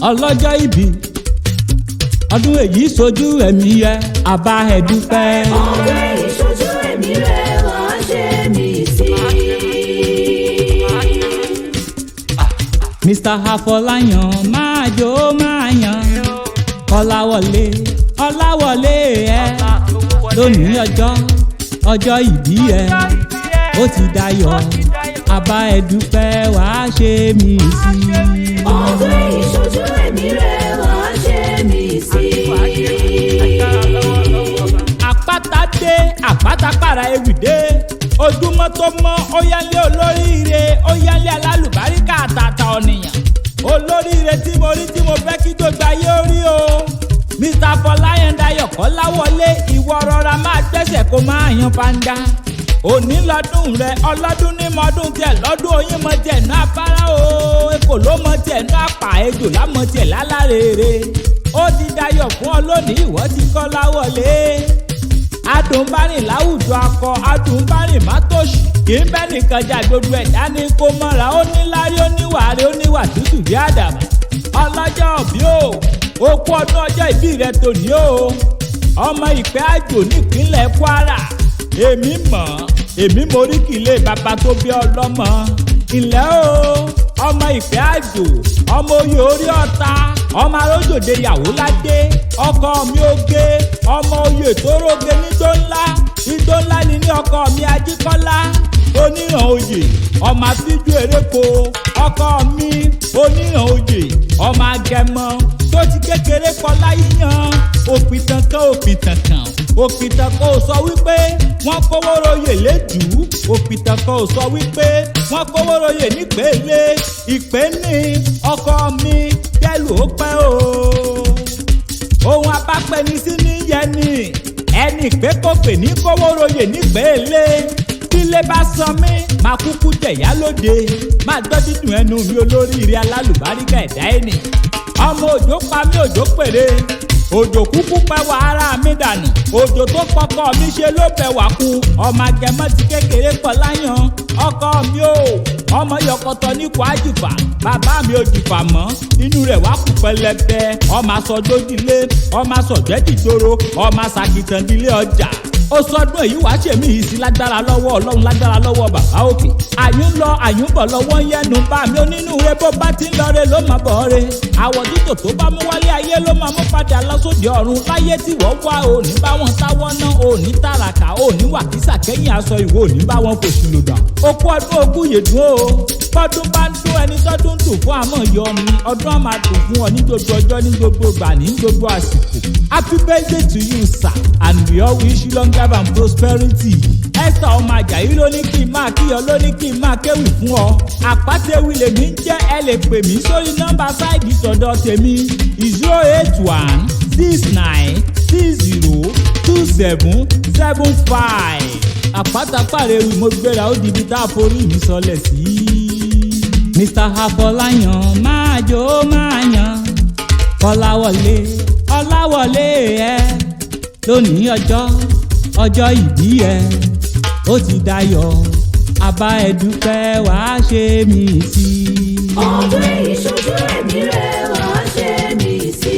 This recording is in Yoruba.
Ọlọ́jọ́ ìbí, ọdún èyí sojú ẹ̀mí yẹ, àbá ẹ̀ dúpẹ́. Ọdún èyí ṣojú ẹ̀mí rẹ̀, wàá ṣe mí sí. Mr. Afọláyan, máa jó máa yan. Kọ́láwọlé, Ọláwọlé ẹ, lónìí ọjọ́ ọjọ́ ìbí ẹ, ó ti dayọ̀, àbá ẹ dúpẹ́, wàá ṣe mí sí. Ọdún èyí ṣojú ẹ̀mí rẹ̀, wàá ṣe mí sí. Àpáta dé, àpáta pàrà ewì dé. Ojúmọ́ tó mọ́, ó yálé olóríire, ó yálé alálùbáríkà, àtàtà ọ̀nìyàn olóríire tí mo rí, tí mo fẹ́ kí gbogbo ayé ó rí o. Mr. Fọláyàn Dayọ̀ Kọ́láwọlé, ìwọ rọra máa gbẹ́sẹ̀ kó máa yan fanda. Òní lọ́dún rẹ, ọlọ́dún ní mọ́dún tiẹ̀ lọ́dún, oyin mọ tiẹ̀ ní afárá o, èkó ló mọ tiẹ̀ ní apà, ejò lámọ tiẹ̀ lálárèrè. Ó ti dayọ̀ fún ọ lónìí, ìwọ ti Kọ́láwọlé. Adùn bá rìn láwùjọ akọ, adùn bá rìn má tòṣì, kì í bẹ́ẹ̀ nìkan jà, gbogbo ẹ̀dá ní kó mọ́ra. Ó ní lárí, ó níwà rẹ̀, ó níwà tútù bí àdàbà. Ọlọ́jọ́ òbí o, okú ọdún ọjọ́ ìbí rẹ tòní o. Ọmọ ìpẹ́ àjò nípínlẹ̀ Kwara, èmi mọ̀, èmi mórí kìlẹ̀ bàbá tó bí ọlọ́mọ ilẹ̀ o. Ọmọ ìpẹ́ àjò, ọmọ oyè orí ọ̀tá, ọmọ arójòde yàwó ládé, ọkọ mi oge, ọmọ oyè tó róge nígbó ńlá, igbó ńlá ni ní ọkọ mi Ajíkọ́lá oníhàn oyè, ọmọ afíjú eréko, ọkọ mi oníhàn oyè, ọmọ agẹmọ tó ti kékeré kọlá yíyan. Òpìtàn kan, òpìtàn kan, òpìtàn kan ò sọ wípé wọ́n kówó royè léjù. Òpìtàn kan ò sọ wípé wọ́n kówó royè nípele ìpè ní ọkọ mi kẹlù ó pẹ́ o. Ohun abápẹni sí ní yẹni ẹni pé kò pè ní kówó royè nípele. Tílé bá san mí, máa kúkú jẹ̀yà lóde, máa gbọ́ dídùn ẹnu mi. Olóríire alálùbáríkà ẹ̀dá ẹni, ọmọ òjò pa mí, òjò pèrè, òjò kúkú pẹ́ wà ara mi dànù, òjò tó pọkọ mi ṣe ló bẹ̀ wá kú. Ọmọ agẹmọ ti kékeré pọ̀ láyàn, ọkọ mi ò ọmọ yọkọtọ ní kò àjùfà, bàbá mi ò jùfà mọ́, inú rẹ̀ wá kú pẹlẹbẹ. Ọmọ asọdójìlé, ọmọ asọjẹ́dìgboro, ọmọ asàkìtàndínlé ọjà. Ó sọdún èyí, wàá ṣèmí yìí sí lágbára lọ́wọ́ Ọlọ́run, lágbára lọ́wọ́ bàbá òkè. Àyùn lọ, àyùn bọ̀, lọ́wọ́ ń yẹnu bá mi onínú rẹ. Bó bá ti ń lọ re ló máa bọ̀ re. Àwọ̀ títò tó bá mú wálé ayé ló máa mú padà lọ sóde ọ̀run. Láyé tí wọ́n wá, òní bá wọn táwọ́ ná, òní tàràkà, òní wàkísà kẹ́yìn aṣọ ìwọ, òní bá wọn fòṣù lòdà. Okú ọdún, ogún yèdùn o. Bọ́dún bá ń dún, ẹni tọ́dún dùn fún àmọ́ yọ ni. Ọdún á máa dùn fún ọ ní gbogbo ọjọ́, ní gbogbo ìgbà, ní gbogbo àsìkò. Happy birthday to you, sir, and we all wish you long life and prosperity. Esther ọmọ Àjàyí ló ní kí n máa kí ọ, ló ní kí n máa kéwì fún ọ. Àpátéwì lèmi ń jẹ́. Ẹ lè pè mí sórí nọ́mbà side tọ̀dọ̀ tèmi, 08169602775. Àpátápàrẹ̀wì, mo gbéra, ó di ibi tá a forí mi sọlẹ̀ sí. Mr. Afọláyan, máa jó máa yan. Kọ́láwọlé, Ọláwọlé ẹ, lónìí ọjọ́ ọjọ́ ìbí ẹ, ó ti dayọ̀, àbá ẹ dúpẹ́, wàá ṣe mí sí. Ọdún èyí ṣojú ẹ̀mí rẹ̀, wàá ṣe mí sí.